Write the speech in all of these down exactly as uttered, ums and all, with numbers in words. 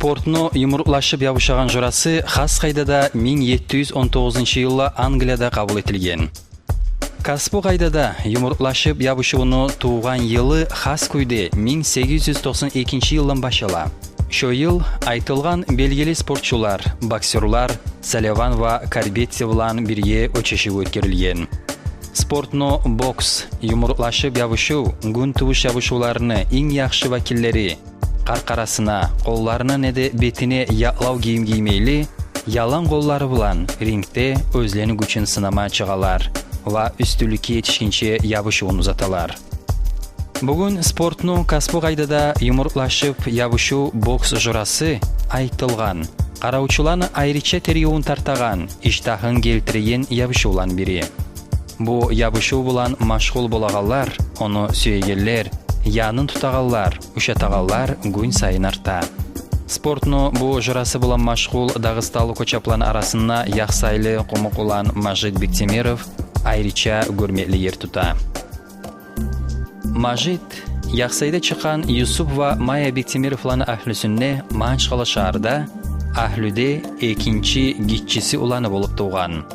Спортну юмуртлашып ябушагъан журасы хас къайдада минг етти юз он тогъузунчу йылда Англияда къабул этилген. Касбу къайдада юмуртлашып ябушувну тувгъан йылы хас кюйде минг сегиз юз токъсан экинчи йылдан башлана. Шо йыл айтылгъан белгили спортчулар, боксёрлар Саливан ва Корбетти булан бирге учушув оьтгерилген. Спортну бокс, юмуртлашып ябушув, гюн тувуш ябушувларыны инг яхшы вакиллери, къаркъарасына, къолларына неде бетине якълав гийим гиймейли, ялан къоллары булан рингде оьзлени гючюн сынама чыгъалар ва уьстюнлюкге етишгинче ябушувун узаталар. Бугюн спортну касбу къайдада юмуртлашып ябушув бокс журасы айтылгъан, къаравчуланы айрыча тергевюн тартагъан, иштагьын гелтиреген ябушувланы бири. Бу ябушув булан машгъул болагъанлар, ону сюегенлер, янын тутагъанлар, ушатагъанлар гюн сайын арта. Спортну бу журасы булан машгъул дагъыстанлы къочакъланы арасында яхсайлы къумукъ улан Мажит Биктемиров айрыча гёрмекли ер тута. Мажит Яхсайда чыкъгъан Юсуп ва Майя Биктемировланы агьлюсюнде Магьачкъала шагьарда, агьлюде экинчи гиччиси уланы болуп тувгъан.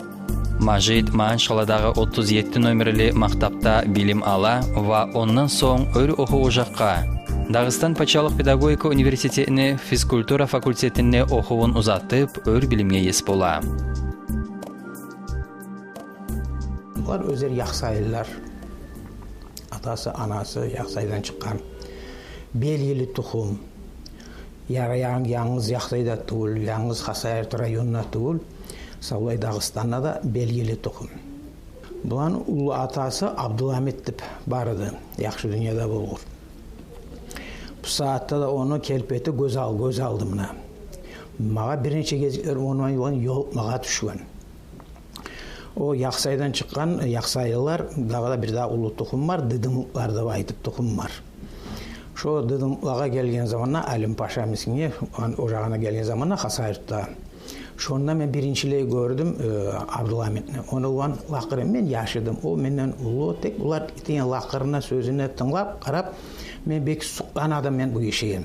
Мажит Магьачкъаладагъы отуз етти номерли мактапда билим ала ва ондан сонг оьр охув ожакъгъа, Дагъыстан пачалыкъ педагогика университетини физкультура факультетинде охувун узатып, оьр билимге ес бола. Булар оьзлер яхсайлылар. Атасы, анасы Яхсайдан чыкъгъан белгили тухум. Яра-, ян-, янгыз Яхсайда тюгюл, янгыз Хасавюрт районунда тюгюл, савлай Дагъыстанда да белгили тухум. Буланы уллу атасы Абдуламит деп бар эди, яхшы дюньяда болгъур. Бу сагьатда да ону келпети гёз ал-, гёз алдымда. Магъа бир нече гезиклер ону булан ёлукъмагъа тюшген. О Яхсайдан чыкъгъан яхсайлылар, дагъы да бир дагъы уллу тухум бар, Дыдымлыкълар деп айтып тухум бар. Шо Дыдымлыкълагъа гелген заманда, Алим-Паша мискинге, ан-, ожагъына гелген заманда Хасавюртда. Шонда мен биринчилей гёрдюм, э, Абдуламитни. Ону булан лакъыр эдим, мен яш эдим. О менден уллу, тек булар этеген лакъырына, сёзюне тынглап, къарап, мен бек сукълана эдим мен бу гишиге.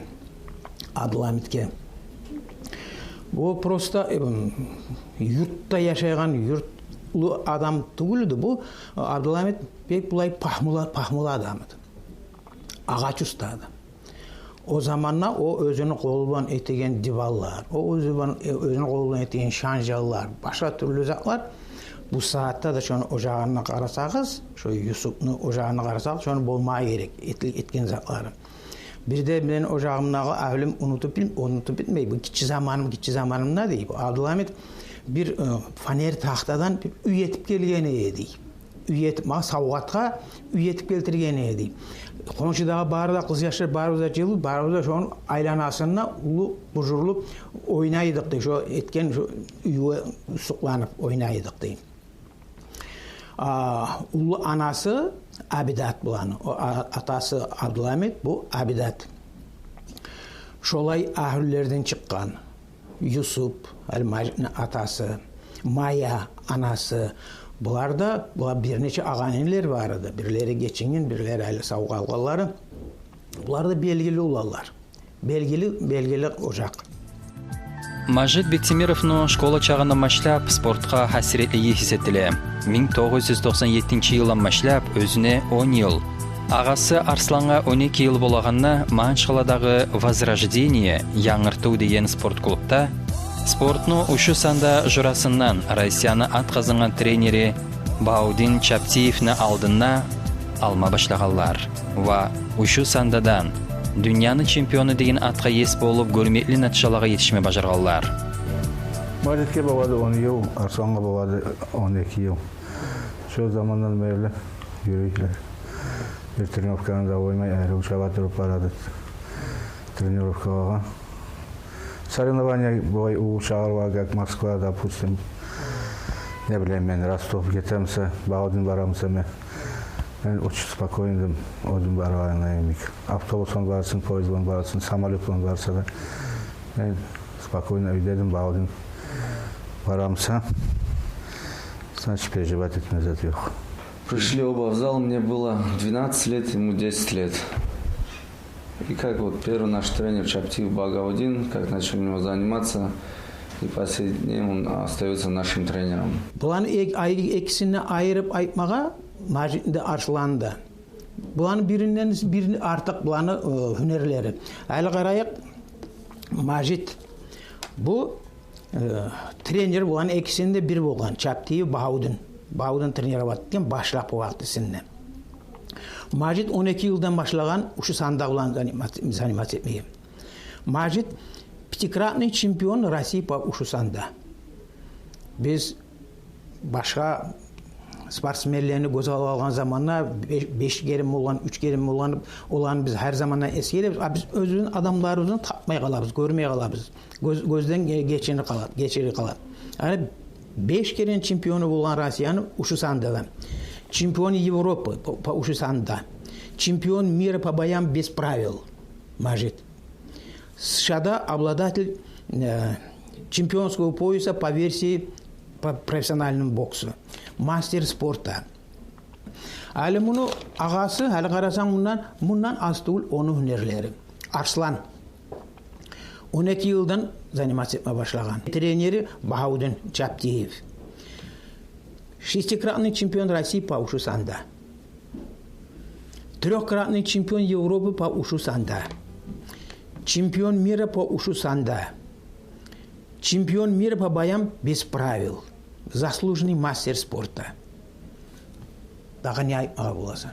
Абдуламитге. Бу просто, э, юртда яшайгъан юртлу адам тюгюл эди. Бу, э, Абдуламит бек булай пагьмулу, пагьмулу адам эди. Агъач уста эди. О заманда о оьзюню къолу булан этеген диванлар, о оьзю булан, э, оьзюню къолу булан этеген шанжаллар, башгъа тюрлю затлар, бу сагьатда да шону ожагъына къарасагъыз, шо Юсупну ожагъына къарасагъыз, шону болмагъа герек, эт-, этген затлары. Бир де мени ожагъымдагъы агьлюм унутуп бил-, унутуп битмей. Бу гиччи заманым, гиччи заманымда, дей, бу Абдуламит бир, э, фанер тахтадан бир уьй этип гелген эди, дей. Уьй этип, магъа савгъатгъа уьй этип гелтирген эди, дей. Хоншудагъы бары да къызъяшлар, барыбыз да жыйылып, барыбыз да шону айланасында уллу бужурлуп ойнай эдик, дей. Шо этген шо уьйге сукъланып ойнай эдик, дей. А, уллу анасы Абидат буланы. О, а-, атасы Абдуламит, бу Абидат. Шолай агьлюлерден чыкъгъан. Юсуп, Алимажитни атасы, Майя анасы. Булар да, булар бир нече агъа-инилер бар эди. Бирлери гечинген, бирлери гьали сав къалгъанлары. Булар да белгили уланлар. Белгили, белгили ожакъ. Мажит Биктемировну школа чагъындан башлап спортгъа гьасиретлиги гьис этиле. Минг тогъуз юз токъсан еттинчи йылдан башлап оьзюне он йыл, агъасы Арслангъа он эки йыл болагъанда, Магьачкъаладагъы «Возрождение», «Янгыртыв» деген спорт клубда спортну ушу санда журасындан Россияны ат къазангъан тренери Баудин Чаптиевни алдында алма башлагъанлар ва ушу сандадан дюньяны чемпиону деген атгъа ес болуп, гёрмекли натижалагъа етишме бажаргъанлар. Мажитге болады он йыл, Арслангъа болады он эки йыл. Шо замандан берли юрюйлер. Бир тренировканы да къоймай, айрылып чаба туруп барады тренировкалагъа. Соревнования бу уллу шагьарларгъа, как Москва, допустим, не билейим мен, Ростов гетемсе, Баудин барамса, мен, мен очень спокойно эдим, оьзюм барагъанлай йимик. Автобус булан барсын, поезд булан барсын, самолёт булан барса да, мен спокойно уьйде эдим, Баудин барамса, значит, переживать этме зат ёкъ. Пришли оба в зал, мне было двенадцать лет, ему десять лет. И как вот первый наш тренер Чаптиев Багаудин, как начали у него заниматься, и по сей день он остаётся нашим тренером. Буланы эк-, ай-, экисин де айырып айтмагъа, Мажитни де, Арсланны да. Буланы биринден бири артыкъ буланы, э, гьюнерлери. Гьали къарайыкъ, Мажит. Бу, э, тренер буланы экисинде бир болгъан, Чаптиев Багьавдин. Багьавдин тренировать этген башлапгъы вакътисинде. Мажит он эки йылдан башлагъан ушу санда булан заниматься, заниматься этмеге. Мажит пятикратный чемпион России по ушу санда. Биз башгъа спортсменлени гёз алгъа алгъан заманда бе-, беш керен болгъан, уьч керен болгъан, оланы биз гьар заманда эсгеребиз. А биз оьзюбюзню адамларыбызны тапмай къалабыз, гёрмей къалабыз. Гёз, гёзден ге-, гечирип къалады, гечирип къалады. Яни беш керен чемпиону болгъан Россияны ушу санда да. Чемпион Европы по, по ушу санда. Чемпион мира по боям без правил. Мажит. СШАда обладатель, э, чемпионского пояса по версии по профессиональному боксу. Мастер спорта. Гьали муну агъасы, гьали къарасанг, мундан, мундан аз тюгюл ону гьюнерлери. Арслан. Он эки йылдан заниматься этме башлагъан. Тренери Багьавдин Чаптиев. Шестикратный чемпион России по ушу санда. Трёхкратный чемпион Европы по ушу санда. Чемпион мира по ушу санда. Чемпион мира по боям без правил. Заслуженный мастер спорта. Дагъы не айтмагъа боласан?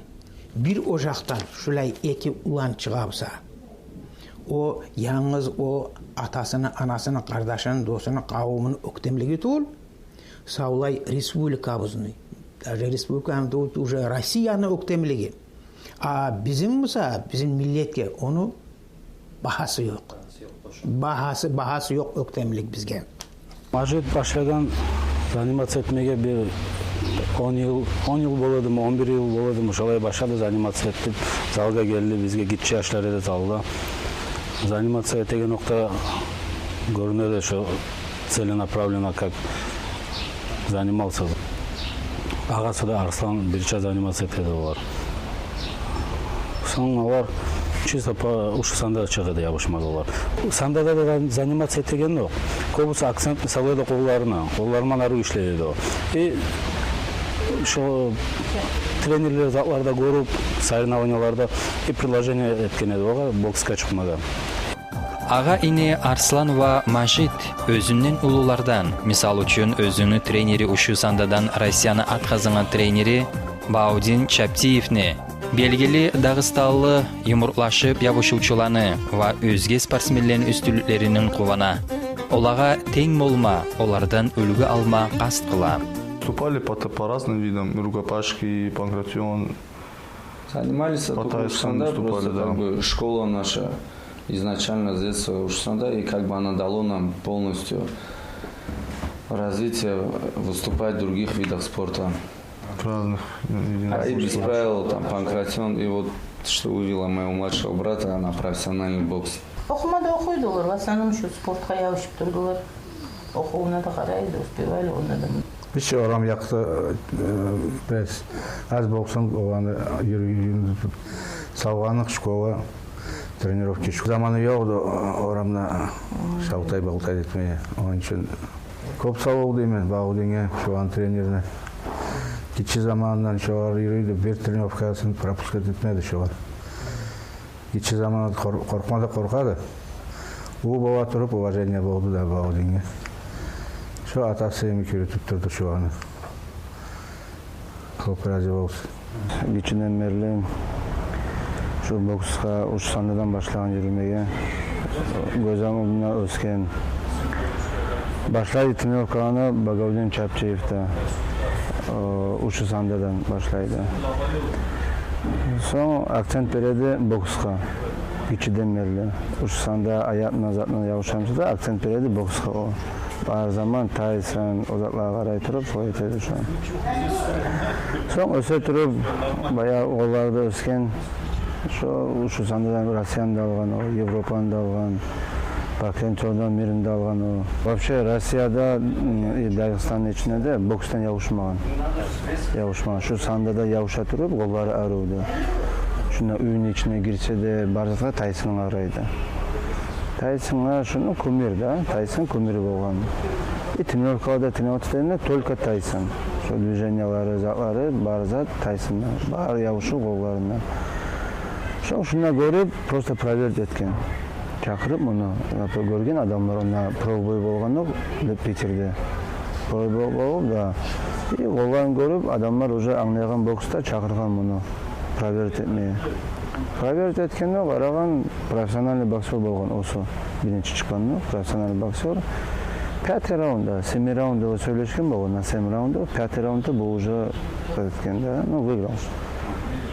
Бир ожакъдан шулай эки улан чыгъа буса, о янгыз о атасыны, анасыны, къардашыны, досуну, къавумуну оьктемлиги тюгюл, савлай республикабызны, даже республиканы тюгюл, уже Россияны оьктемлиги. А бизин буса, бизин миллетге ону багьасы ёкъ. Багьасы, багьасы ёкъ оьктемлик бизге. Мажит башлагъан заниматься этмеге бир он йыл, он йыл боладымы, он бир йыл боладымы, шолай башлады заниматься этип, залгъа гелди, бизге гиччи яшлар эди залда. Заниматься этеген окъда гёрюне эди шо целенаправленно как занимался. Агъасы да Арслан бирче заниматься эте эди олар. Сонг олар чисто по ушу санда чыгъа эди, ябушмады олар. Санда да, да заниматься этеген ёкъ. Кёбюсю акцент, мисалы, эди къолларына, къолларыман арив ишлей эди о. И шо тренерлер затларда гёрюп, соревнованияларда и предложение этген эди огъар боксгъа чыкъмагъа. Агъа-ини Арслан ва Мажит оьзюнден уллулардан, мисал учун, оьзюню тренери, ушу сандадан Россияны ат къазангъан тренери Багьавдин Чаптиевни, белгили дагъыстанлы юмуртлашып ябушувчуланы ва оьзге спортсменлени уьстюнлюклеринден къувана. Олагъа тенг болма, олардан уьлгю алма къаст къыла. Выступали по, по разным видам, рукопашки, панкратион. Занимались по тайскому, выступали, да. Просто как бы школа наша изначально с детства ушу санда, и как бы она дало нам полностью развитие выступать в других видах спорта. В разных видах спорта. А и без правил, там, панкратион, и вот что вывело моего младшего брата на профессиональный бокс. Охумагъа да охуйдулар, в основном шу спортгъа ябушуп турдулар. Охувуна да къарай эди, успевали онда да. Биз чи орам якъда, э, бираз аз боксанг, оланы юрю-, юрю-, салгъаныкъ школа, тренировка. Шу заманы ёкъ эди орамда шалтай-балтай этмеге. Ону учун кёп сав бол деймен Багьавдинге, шоланы тренерине. Гиччи заманындан шолар юрюй эди, бир тренировкасын пропускать этмей эди шолар. Гиччи заманында къор-, къоркъма да къоркъа эди. Уллу бола туруп уважение болду да Багьавдинге. Шо атасы йимик юрютюп турду шоланы. Кёп рази болсун. Гиччиден берли шо боксгъа ушу сандадан башлагъан юрюмеге. Гёз алдымда оьсген. Башлай эди тренировкаланы Багьавдин Чапчиев де, э, ушу сандадан башлай эди. Сонг акцент бере эди боксгъа. Гиччиден берли. Ушу санда аякъ булан, зат булан ябушамса да, акцент бере эди боксгъа о. Бар заман Тайсон, о затлагъа къарай туруп, шолай эте эди шо. Сонг оьсе туруп, баягъы къоллары да оьсген. Шо ушу сандадан Россияны да алгъан о, Европаны да алгъан, Пакентёрдан бирин де алгъан о. Вообще Россияда, м, и Дагъыстанны ичинде де боксдан ябушмагъан. Ябушмагъан. Шу сандада ябуша туруп, къоллары арив эди. Шунда уьюню ичине гирсе де, бар затгъа Тайсон къарай эди. Тайсонга шуну кумир да, Тайсон кумири болгъан. И тренировкаларда тренироваться этгенде только Тайсон. Шо движениялары, затлары, бар зат Тайсонда. Бар ябушув къолларында. Шо шунда гёрюп, просто проверить этген. Чакъырып муну, гёрген адамлар, онда пробный бой болгъан окъ, Питерде. Пробный бой болуп да, и оланы гёрюп, адамлар уже англайгъан боксда, чакъыргъан муну проверить этмеге. Проверить этгенде, къарагъан, профессиональный боксёр болгъан, оьзю биринчи чыкъгъан профессиональный боксёр. Пятый раунд да, семи раунд деп сёйлешген болгъан, на семь раундов, пятый раундда бу уже этген да, ну, выиграл.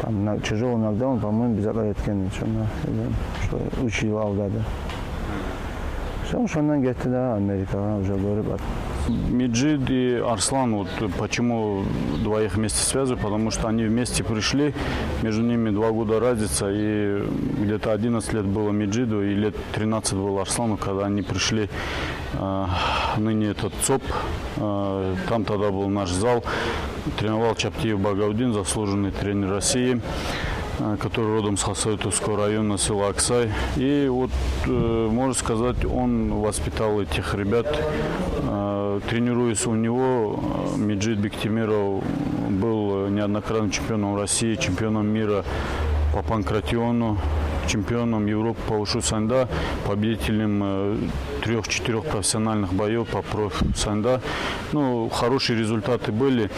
Там на-, тяжёлый нокдаун, по-моему, биз затлар этген, шонда, что уьч йыл алда да. Сонг шондан гетди да Америкагъа уже гёрюп ат-. Меджид и Арслан, вот почему двоих вместе связываю, потому что они вместе пришли, между ними два года разница, и где-то одиннадцать лет было Меджиду, и лет тринадцать было Арслану, когда они пришли, э, ныне этот ЦОП, э, там тогда был наш зал, тренировал Чаптиев Багаудин, заслуженный тренер России, э, который родом с Хасавюртовского района, села Аксай. И вот, э, можно сказать, он воспитал этих ребят. Э, тренируясь у него, э, Меджид Бектимиров был, э, неоднократным чемпионом России, чемпионом мира по панкратиону, чемпионом Европы по вушу саньда, победителем, э, трёх-четырёх профессиональных боёв по профсаньда. Ну, хорошие результаты были.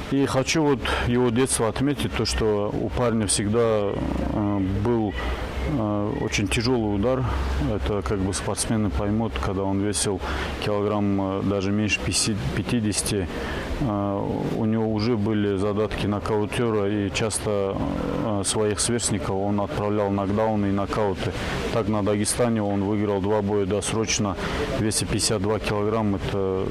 И хочу вот его детство отметить, то, что у парня всегда, э, был, э, очень тяжёлый удар. Это как бы спортсмены поймут, когда он весил килограмм, э, даже меньше пятидесяти, э, у него уже были задатки нокаутёра, и часто, э, своих сверстников он отправлял в нокдауны и нокауты. Так на Дагестане он выиграл два боя досрочно, весе пятьдесят два килограмм, это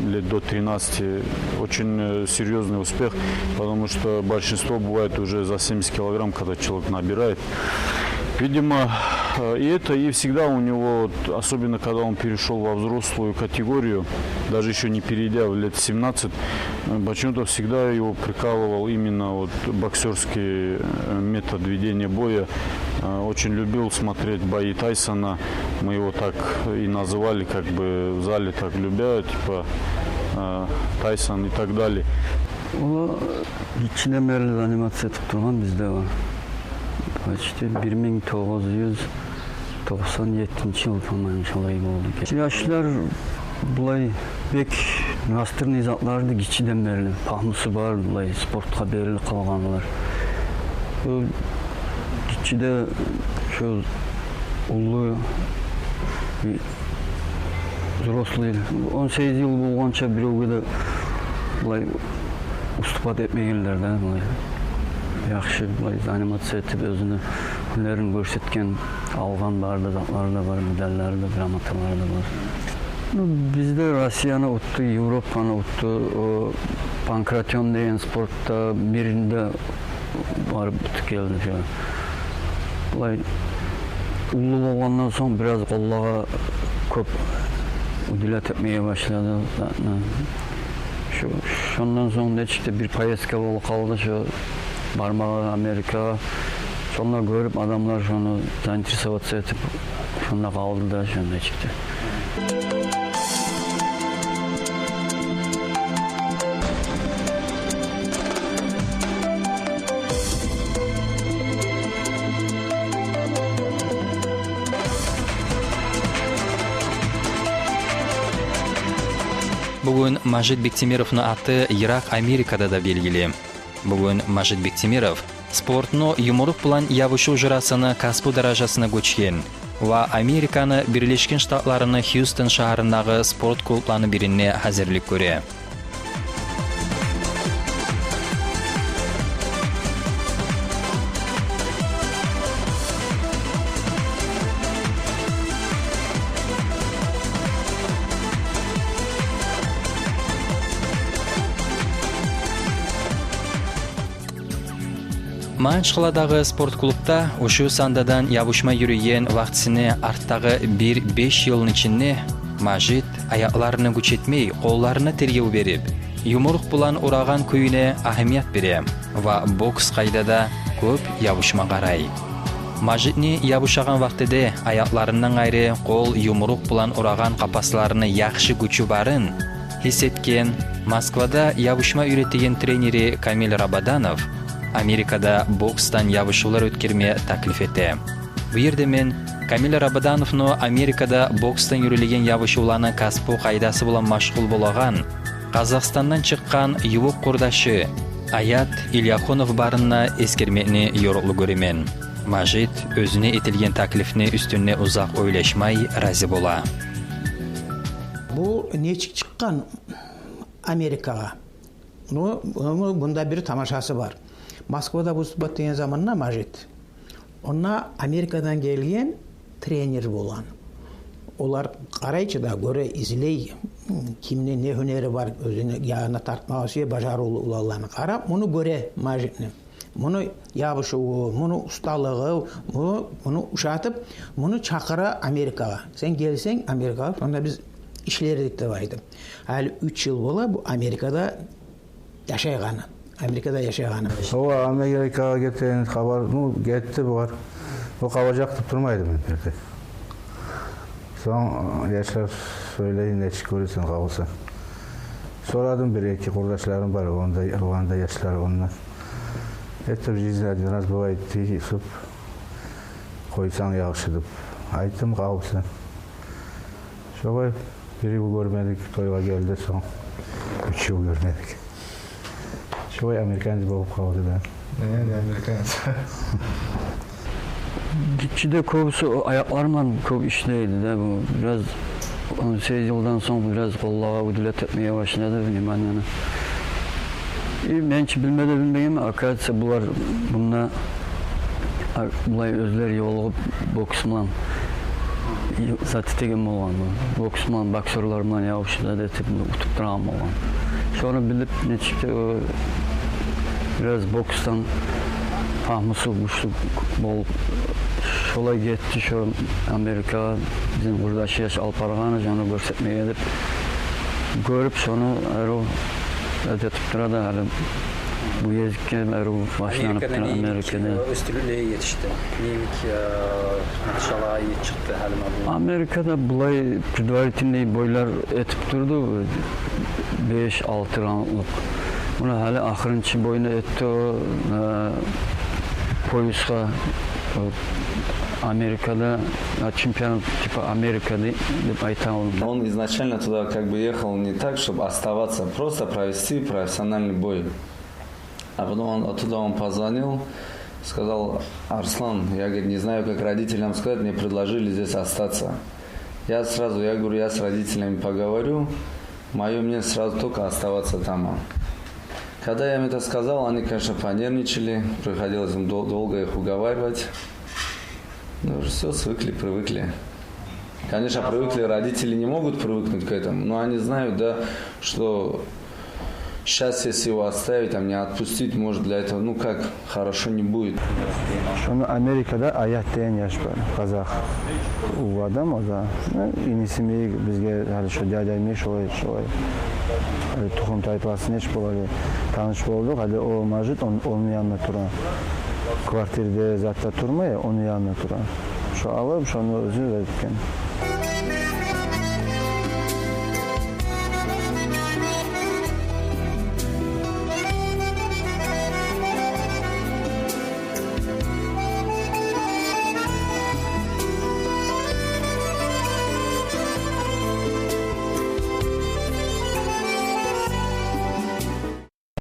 лет до тринадцати. Очень, э, серьёзный успех, потому что большинство бывает уже за семьдесят килограмм, когда человек набирает. Видимо, э, и это, и всегда у него, вот, особенно когда он перешёл во взрослую категорию, даже ещё не перейдя в лет семнадцать, э, почему-то всегда его прикалывал именно вот боксёрский, э, метод ведения боя. Э, очень любил смотреть бои Тайсона. Мы его так и называли, как бы в зале так любя, типа, э, Тайсон и так далее. Олар гиччиден берли заниматься этип тургъан бизде олар. Почти бир минг тогъуз юз токъсан еттинчи йыл, по-моему, шолай болду. Яшлар булай бек настырный затларды гиччиден берли, пагьмусу бар, булай спортгъа берилип къалгъанлар. Бу гиччиде шо уллу, взрослый, он сегиз йыл болгъанча биревге де булай уступать этмегенлер де, булай яхшы, булай заниматься этип, оьзюню гьюнерин гёрсетген, алгъан бары да затлары да бар, медаллары да, грамоталары да бар. Ну, бизде Россияны утду, Европаны утду, о панкратион деген спортда мирни де барып битип гелди шо. Булай уллу болгъандан сонг бираз къоллагъа кёп уделять этмеге башлады. Шу, шондан сонг нечик де бир поездка болуп къалды шо бармагъа Америкагъа. Шонда гёрюп адамлар, шону заинтересоваться этип, шонда къалды да, шонда нечик де. Бугюн Мажит Бектимировну аты йыракъ Америкада да белгили. Бугюн Мажит Бектимиров спортну юмурукъ булан ябушув журасыны касбу даражасына гёчген ва Американы Бирлешген Штатларыны Хьюстон шагьарындагъы спорт клубланы биринде гьазирлик гёре. Магьачкъаладагъы спорт клубда оьшу сандадан ябушма юрюйген вакътисине артдагъы бир-беш йылны ичинде Мажит аякъларына гюч этмей, къолларына тергев берип, юмурукъ булан урагъан кююне агьамият бере ва бокс къайдада кёп ябушма къарай. Мажитни ябушагъан вакътиде аякъларындан къайры къол, юмрукъ булан урагъан къапасларыны яхшы гючю барын гьис этген, Москвада ябушма уьйретеген тренери Камиль Рабаданов Америкада боксдан ябушувлар оьтгерме таклиф эте. Бу ерде мен Камиль Рабадановну Америкада боксдан юрюлеген ябушувланы касбу къайдасы булан машгъул болагъан, Къазахстандан чыкъгъан ювукъ къурдашы Аят Ильяхунов барын да эсгермекни ёрукълу гёремен. Мажит оьзюне этилген таклифни уьстюнде узакъ ойлашмай рази бола. Бу нечик чыкъгъан Америкагъа? Ну, ну, мунда бир тамашасы бар. Москвада выступать этеген заманда Мажит, онда Америкадан гелген тренер болгъан. Олар къарай чы да, гёре, излей, кимни не гьюнери бар, оьзюню янына тартмагъа сюе бажарывлу уланланы. Къарап, муну гёре, Мажитни. Муну ябушуву, муну усталыгъы, муну, муну ушатып, муну чакъыра Америкагъа. «Сен гелсенг Америкагъа, шонда биз ишлер эдик», — деп айтып. Гьали уьч йыл бола бу Америкада яшайгъаны. Америкада яшайгъаны. О, Америкагъа гетген хабар, ну, гетди булар. О къалажакъ деп турмайды мен бу ерде. Сонг, э, яшлар сёйлей, нечик гёресен, къалса. Сорадым, бир-эки къурдашларым бар, онда, онда яшлар онда. Это в жизни один раз бывает, дей Юсуп. Къойсанг яхшы деп. Айттым, къалса. Шолай бир йыл гёрмедик, тойгъа гелди сонг. Уьч йыл гёрмедик. Шолай американец болуп къалды да. Не, не американец? Гиччиде кёбюсю аякъларыман кёп ишлейди да. Бу бираз он сегиз йылдан сонг бираз къоллагъа уделять этмеге башлады вниманияны. И мен чи билме де билмегенмен, оказывается, булар мунда, а, булай оьзлери ёлугъуп бокс булан зат этеген болгъан бу. Бокс булан, боксёрлар булан ябушуп, зат этип, утуп турагъан болгъан. Шону билип, нечик де, о, бираз боксдан пагьмусу гючлю болуп, шолай гетди шо Америкагъа, бизин къурдаш яш алып баргъаны, шону гёрсетмеге деп. Гёрюп, шону арив зат этип тура да, гьали бу гезикге арив башланып тура Америкада. Америкада не йимик, э, уьстюнлюклеге етишди? Не йимик, э, натижалагъа етип чыкъды гьали ма бу? Америкада булай предварительный бойлар этип турду, беш-алты раундлукъ. Муна гьали ахырынчы бойну этди о, э, поясгъа, э, Америкада, э, чемпион, типа, Америка де-, деп айта алам. Он изначально туда как бы ехал не так, чтобы оставаться, просто провести профессиональный бой. А потом он, оттуда он позвонил, сказал: «Арслан, я, говорит, не знаю, как родителям сказать, мне предложили здесь остаться». Я сразу, я говорю: «Я с родителями поговорю, моё мнение сразу только оставаться там». Когда я им это сказал, они, конечно, понервничали, приходилось им дол-, долго их уговаривать. Ну, всё, свыкли, привыкли. Конечно, привыкли, родители не могут привыкнуть к этому, но они знают, да, что щас, если его оставить, там, не отпустить, может, для этого, ну, как, хорошо не будет. Шону Америкада Аят деген яш бар, къазах уллу адам о да. Ну, иниси йимик бизге, гьали шо дядя йимик, шолай, шолай. Гьали тухум-тайпасы нечик бола, таныш болдукъ. Гьали о Мажит он-, ону янында тура. Квартирде, затда турмай, ону янында тура. Шо алып, шону оьзю зат этген.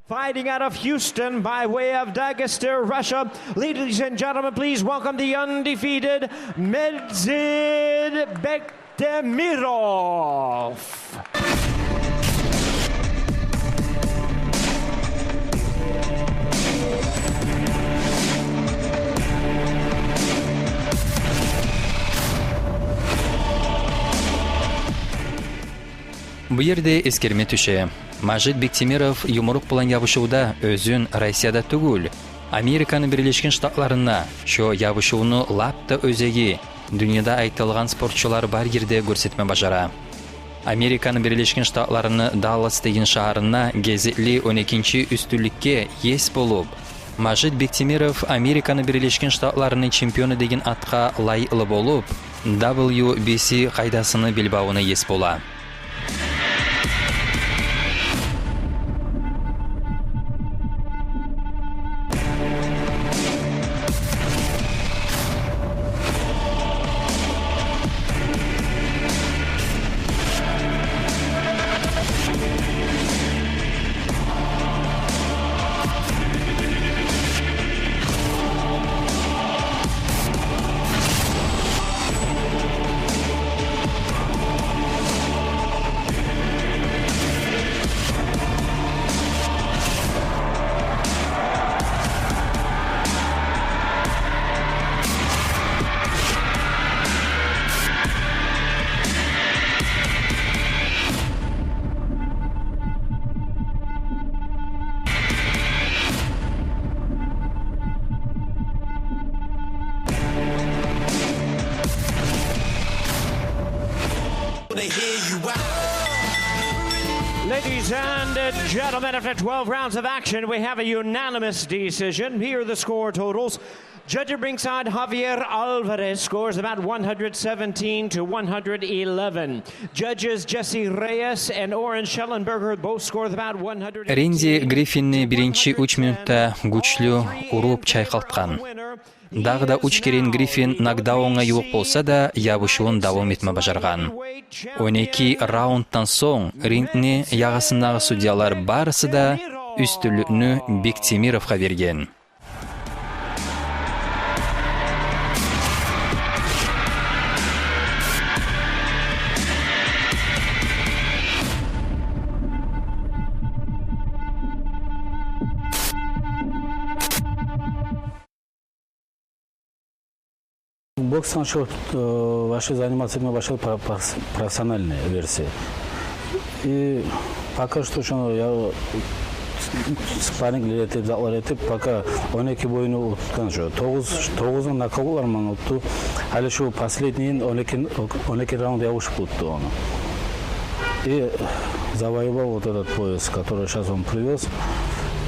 Fighting out of Houston by way of Dagestan, Russia. Ladies and gentlemen, please welcome the undefeated Medzid Bektemirov. Бу ерде эсгерме тюше. Мажит Бектемиров юмрукъ булан ябушувда оьзюн Россияда тюгюл, Американы Бирлешген Штатларында, шо ябушувну лап да оьзеги, дюньяда айтылгъан спортчулар бар ерде гёрсетме бажара. Американы Бирлешген Штатларыны Даллас деген шагьарында гезикли он экинчи уьстюнлюкге ес болуп, Мажит Бектемиров Американы Бирлешген Штатларыны чемпиону деген атгъа лайыкълы болуп, W B C къайдасыны белбавуна ес бола. Ladies and gentlemen, after twelve rounds of action, we have a unanimous decision. Here are the score totals. Judge at ringside, Javier Alvarez scores the bout one hundred seventeen to one hundred eleven. Judges Jesse Reyes and Oren Schellenberger both score the bout one hundred. Ренди Гриффинни биринчи уьч минутда гючлю уруп чайкъалтгъан. Дагъы да уьч керен Гриффин нокдаунгъа ювукъ болса да, ябушувун давам этме бажаргъан. Он эки раунддан сонг рингни ягъасындагъы судьялар барысы да уьстюнлюкню Бектемировгъа берген. Бокс начал, э, вообще заниматься этим башладым, про-, проф-, профессиональная версия. И пока что шо я спарринглер этип, затлар этип, пока он эки бойну утгъан шо. Тогъуз, тогъузун нокаутлар ман утду. Гьали шо последний он эки, он эки раунд ябушуп утду ону. И завоевал вот этот пояс, который сейчас он привёз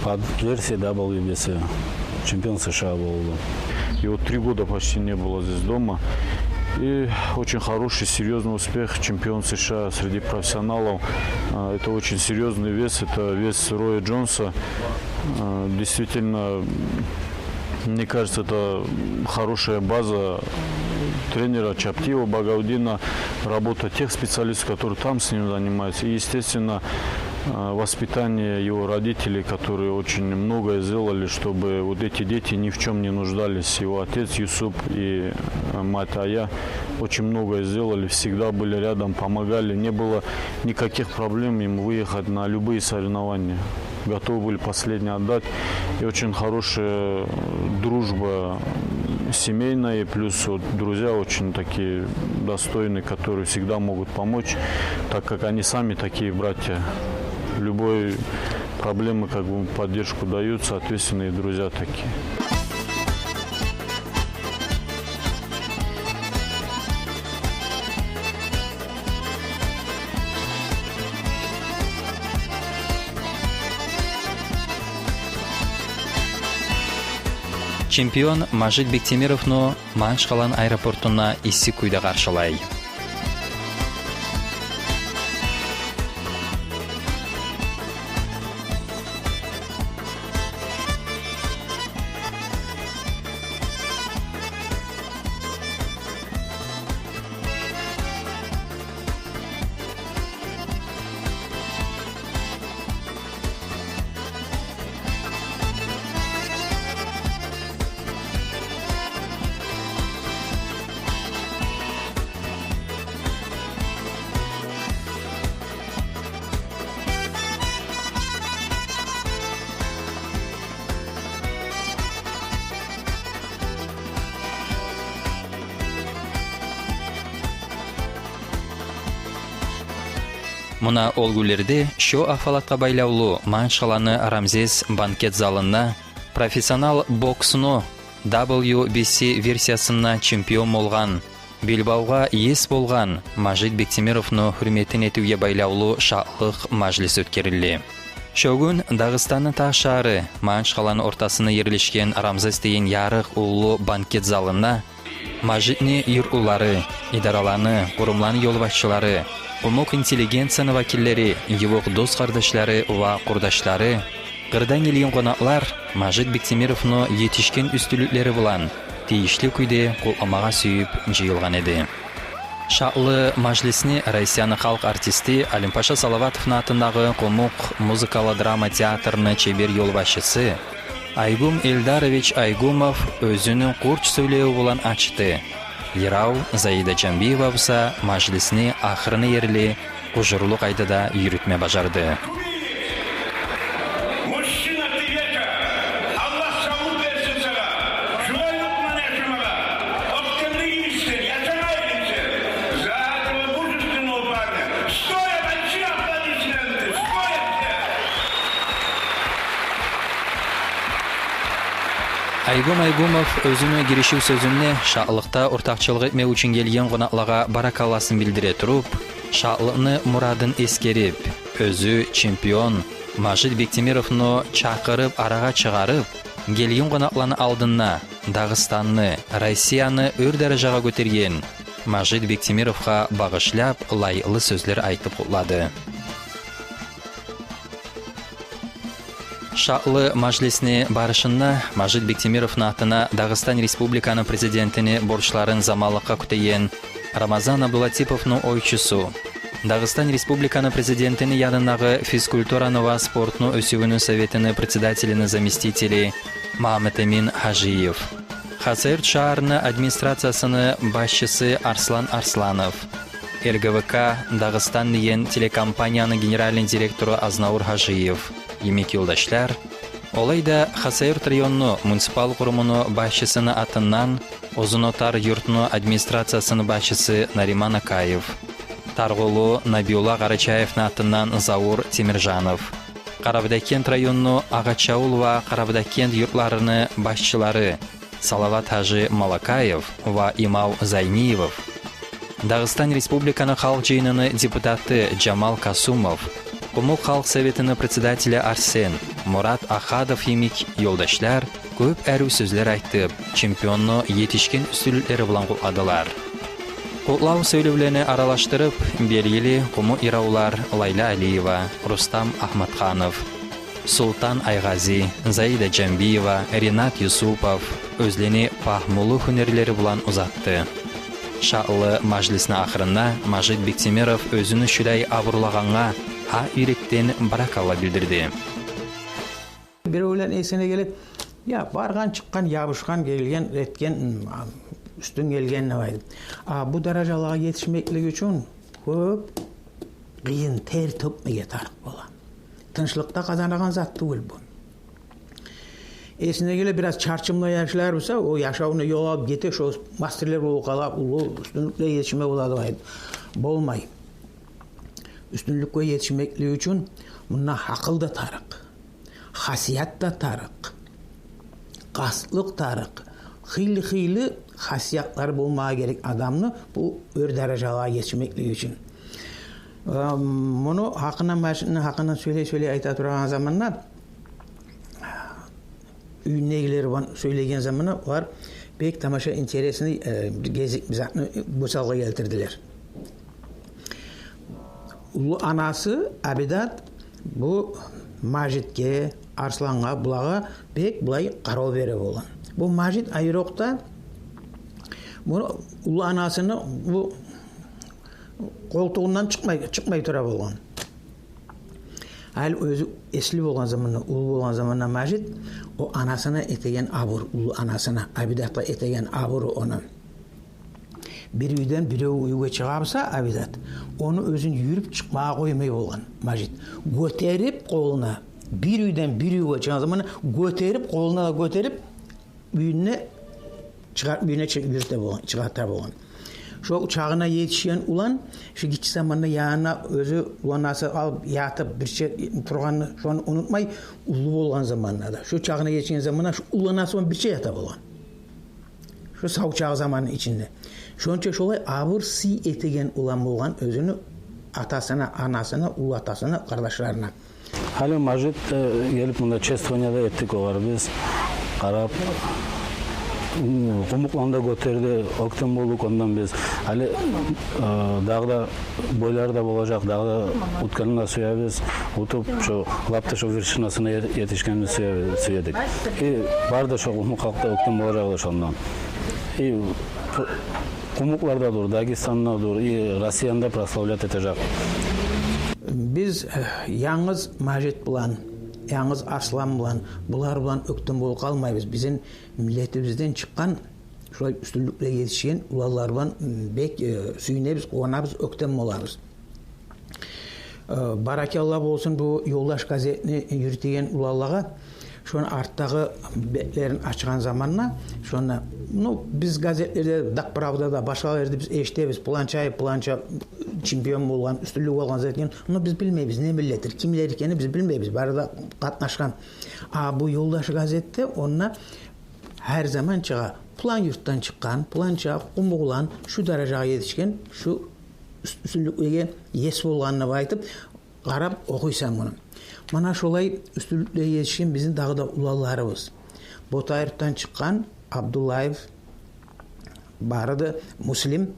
под версией W B C. Чемпион США болду. Его три года почти не было здесь дома. И очень хороший, серьёзный успех, чемпион США среди профессионалов. А, это очень серьёзный вес, это вес Роя Джонса. А, действительно, мне кажется, это хорошая база тренера Чаптиева Багаудина, работа тех специалистов, которые там с ним занимаются. И, естественно, а, воспитание его родителей, которые очень многое сделали, чтобы вот эти дети ни в чём не нуждались. Его отец Юсуп и, а, мать Ая очень многое сделали, всегда были рядом, помогали. Не было никаких проблем им выехать на любые соревнования. Готовы были последнее отдать. И очень хорошая, э, дружба, м, семейная, и плюс вот друзья очень такие достойные, которые всегда могут помочь, так как они сами такие братья. Любой проблемы как бы поддержку дают, соответственно, и друзья такие. Чемпион Мажит Бектемировну Махачкъаланы аэропортунда исси кюйде къаршылай. Муна ол гюнлерде шо агьвалатгъа байлавлу Махачкъаланы Рамзес банкет залында профессионал боксну W B C версиясында чемпион болгъан, белбавгъа ес болгъан Мажит Бектемировну гьюрметин этивге байлавлу шатлыкъ мажлиси оьтгерилди. Шо гюн Дагъыстанны таш шагьары Магьачкъаланы ортасында ерлешген Рамзес деген ярыкъ уллу банкет залында Мажитни юртлулары, идараланы, къурумланы ёлбашчылары, къумукъ интеллигенцияны вакиллери, ювукъ дос-къардашлары ва къурдашлары, къырдан гелген къонакълар Мажит Бектемировну етишген уьстюнлюклери булан тийишли кюйде къутламагъа сююп жыйылгъан эди. Шатлы мажлисни Россияны халкъ артисти Алимпаша Салаватовну атындагъы къумукъ музыкалы драма театрны чебер ёлбашчысы Айгум Эльдарович Айгумов оьзюню къурч сёйлеви булан ачды. Йырав Заида Жамбиева буса мажлисни ахырына ерли къужурлу къайдада юрютме бажарды. Мужчина ты века, Аллагь савлукъ берсин сагъа. Шулай лукъман яшамагъа, оьктемлик йимик сен, яшамай йимик сен. За этого мужественного парня стоят большие аплодисменты, стоят все. Айгум Айгумов оьзюню гиришив сёзюнде шатлыкъда ортакъчылыкъ этмек учун гелген къонакълагъа баракалласын билдире туруп, шатлыкъны мурадын эсгерип, оьзю чемпион Мажит Бектемировну чакъырып арагъа чыгъарып, гелген къонакъланы алдында Дагъыстанны, Россияны оьр даражагъа гётерген Мажит Бектемировгъа багъышлап лайыкълы сёзлер айтып къутлады. Шатлы мажлисни барышында Мажит Бектемировну атына Дагъыстан Республиканы Президентини борчларын заманлыкъгъа кютеген Рамазан Абдулатиповну ойчусу, Дагъыстан Республиканы Президентини янындагъы физкультураны ва спортну оьсювюню советини председателини заместители Магьамматэмин Гьажиев, Хасавюрт шагьарны администрациясыны башчысы Арслан Арсланов, РГВК Дагъыстан деген телекомпанияны генеральный директору Азнавур Гьажиев йимик ёлдашлар, олай да Хасавюрт районну муниципал къурумуну башчысыны атындан Узунотар юртну администрациясыны башчысы Нариман Акаев, Таргъулу Набиулла Къарачаевни атындан Заур Темиржанов, Къарабудагъгент районну Агъачавул ва Къарабудагъгент юртларыны башчылары Салават-гьажи Малакаев ва Имав Зайниев, Дагъыстан Республиканы Халкъ Жыйыныны депутаты Жамал Касумов, Къумукъ Халкъ Советини председатели Арсен, Мурат Ахадов йимик ёлдашлар кёп арив сёзлер айтып, чемпионну етишген уьстюнлюклери булан къутладылар. Къутлав сёйлевлени аралашдырып, белгили къумукъ йыравлар Лайла Алиева, Рустам Агьматханов, Султан Айгъази, Заида Жамбиева, Ринат Юсупов оьзлени пагьмулу гьюнерлери булан узатды. Шатлы мажлисни ахырында Мажит Бектемиров оьзюню шулай абурлагъангъа гьакъ юрекден баракалла билдирди. Биревлени эсине геле, я, баргъан, чыкъгъан, ябушгъан, гелген, этген, м, а, уьстюн гелген деп айтып. А бу даражалагъа етишмеклик учун кёп къыйын тер тёкмеге тарыкъ бола. Тынчлыкъда къазанагъан зат тюгюл бу. Эсине геле, бираз чарчымлы яшлар буса, о яшавну ёл алып гете, шо мастерлер болуп къала, уллу уьстюнлюклеге етишме бола деп айтып. Болмай. Уьстюнлюкге етишмеклик учун мунда гьакъыл да тарыкъ, хасият да тарыкъ, къастлыкъ тарыкъ. Хыйлы-хыйлы хасиятлар болмагъа герек адамны бу оьр даражалагъа етишмеклик учун. Э, муну гьакъындан, Мажитни гьакъындан сёйлей-сёйлей айта турагъан заманда, уьюндегилер булан сёйлеген заманда олар бек тамаша интересный, э, гезик бир затны гёз алгъа гелтирдилер. Уллу анасы Абидат бу Мажитге, Арслангъа, булагъа бек булай къарав бере болгъан. Бу Мажит айрокъда муну уллу анасыны бу къолтугъундан чыкъмай, чыкъмай тура болгъан. Гьали оьзю эсли болгъан заманда, уллу болгъан заманда Мажит, о анасына этеген абур, уллу анасына, Абидатгъа этеген абуру ону. Бир уьйден бирев уьйге чыгъа буса Абидат, ону оьзюн юрюп чыкъмагъа къоймай болгъан Мажит. Гётерип къолуна, бир уьйден бир уьйге чыгъагъан заманда гётерип, къолуна да гётерип, уьюне чыгъар-, уьюне чы-, юрюте болгъан, чыгъарта болгъан. Шо чагъына етишген улан, шо гиччи заманда янына оьзю уланасы алып ятып, бирче тургъанны, шону унутмай, уллу болгъан заманда да, шо чагъына етишген заманда шо уланасы булан бирче ята болгъан. Шо сав чагъы заманны ичинде. Шонча шолай абур-сый этеген улан болгъан оьзюню атасына, анасына, уллу атасына, къардашларына. Гьали Мажит, э, гелип мунда чествование де этдик огъар биз. Къарап, м, къумукъланы да гётерди, оьктем болдукъ ондан биз. Гьали, э, дагъы да бойлар да болажакъ, дагъы да утгъанын да сюебиз, утуп, шо лап да шо вершинасына ет-, етишгенин сюе-, сюедик. И бары да шо къумукъ халкъ да оьктем болажакъ да шондан. И къу-, къумукълар да дюр, Дагъыстан да дюр, и Россияны да прославлять этежек. Биз, э, янгыз Мажит булан, янгыз Арслан булан, булар булан оьктем болуп къалмайбыз. Бизин миллетибизден чыкъгъан, шулай уьстюнлюклеге етишген уланлар булан, м, бек, э, сююнебиз, къуванабыз, оьктем болабыз. Э, баракалла болсун бу «Ёлдаш» газетни юрютеген уланлагъа. Шону артдагъы бетлерин ачгъан заманда, шонда, ну, биз газетлерде, «Дагъправдада», башгъа ерде биз эшитебиз, пуланча, пуланча чемпион болгъан, уьстюнлюк алгъан зат экен. Ну, биз билмейбиз, не миллетдир, кимлер экенин биз билмейбиз, бары да къатнашгъан. А бу «Ёлдаш» газетде онда гьар заман чыгъа. Пулан юртдан чыкъгъан, пуланча къумукъ улан шу даражагъа етишген, шу уьс-, уьстюнлюклеге ес болгъанын деп айтып, къарап охуйсан муну. Мана шолай уьстюнлюклеге етишген бизин дагъы да уланларыбыз. Ботаюртдан чыкъгъан Абдуллаев, бары да Муслим,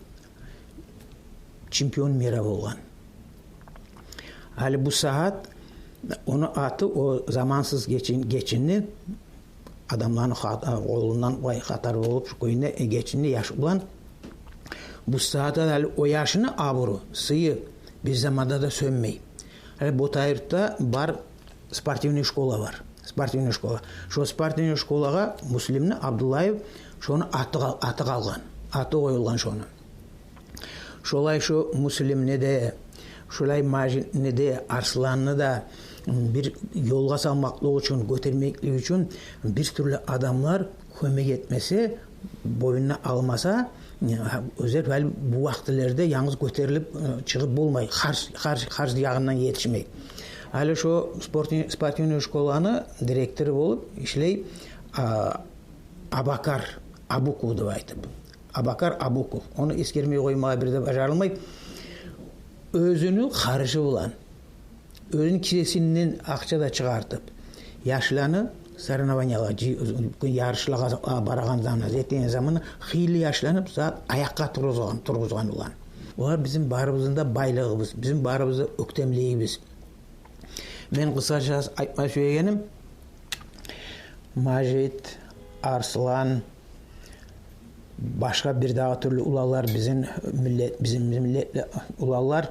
чемпион мира болгъан. Гьали бу сагьат ону аты, о замансыз гечин-, гечинди, адамланы хат-, къолундан вай хатар болуп, шу кюйде, э, гечинди яш улан. Бу сагьат гьали о яшны абуру, сыйы бир заманда да сёнмей. Гьали Ботаюртда бар, спортивный школа бар. Спортивный школа. Шо спортивный школагъа Муслимни, Абдуллаев, шону аты къал-, аты къалгъан. Аты къоюлгъан шону. Шолай шо Муслимни де, шолай Мажитни де, Арсланны да, м, бир ёлгъа салмакълыкъ учун, гётермеклик учун бир тюрлю адамлар кёмек этмесе, боюнуна алмаса, э, оьзлер гьали бу вакътилерде янгыз гётерилип, э, чыгъып болмай, харж, харж, харж ягъындан етишмей. Гьали шо спорти-, спортивный школаны директору болуп ишлей, а, Абакар Абуков деп айтып. Абакар Абуков. Ону эсгермей къоймагъа бир де бажарылмай. Оьзюню харжы булан, оьзюню кисесинден акъча да чыгъартып, яшланы соревнованиялар, жи-, ярышлагъа, а, барагъан заманда, зат этеген заманда хыйлы яшланы зат аякъгъа тургъузгъан, тургъузгъан улан. Олар бизин барыбызны да байлыгъыбыз, бизин барыбызны да оьктемлигибиз. Мен къысгъача айтма сюегеним, Мажит, Арслан, башгъа бир дагъы тюрлю уланлар, бизин миллет, бизин миллетли уланлар,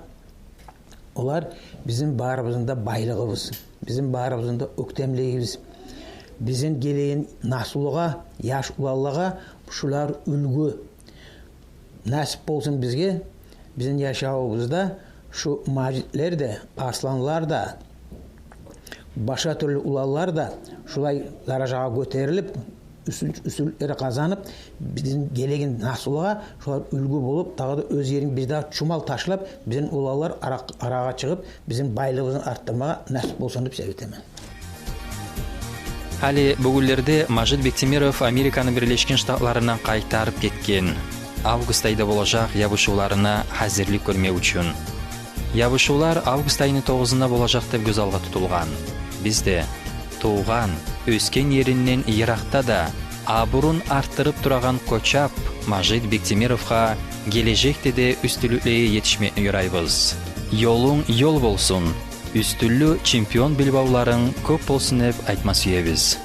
олар бизин барыбызны да байлыгъыбыз, бизин барыбызны да оьктемлигибиз. Бизин гелеген наслугъа, яш уланлагъа шулар уьлгю. Насип болсун бизге, бизин яшавубузда шу Мажитлер де, Арсланлар да, башгъа тюрлю уланлар да шулай даражагъа гётерилип, уьстюн-, уьстюнлюклер къазанып, бизин гелеген наслугъа шулар уьлгю болуп, дагъы да оьзлерин бир дагъы чумал ташлап, бизин уланлар ара-, арагъа чыгъып, бизин байлыгъыбызны артдырмагъа насип болсун деп сёйлемен. Гьали бугюнлерде Мажит Бектемиров Американы Бирлешген Штатларындан къайтарып гетген. Август айда болажакъ ябушувларына гьазирлик гёрмек учун. Ябушувлар август айны тогъузунда болажакъ деп гёз алгъа тутулгъан. Биз де тувгъан, оьсген еринден йыракъда да абурун артдырып турагъан къоччакъ Мажит Бектемировгъа гележекде де уьстюнлюклеге етишмекни ёрайбыз. Ёлунг ёл болсун! Уьстюнлю чемпион билбавларынг кёп болсун деп айтма сюебиз.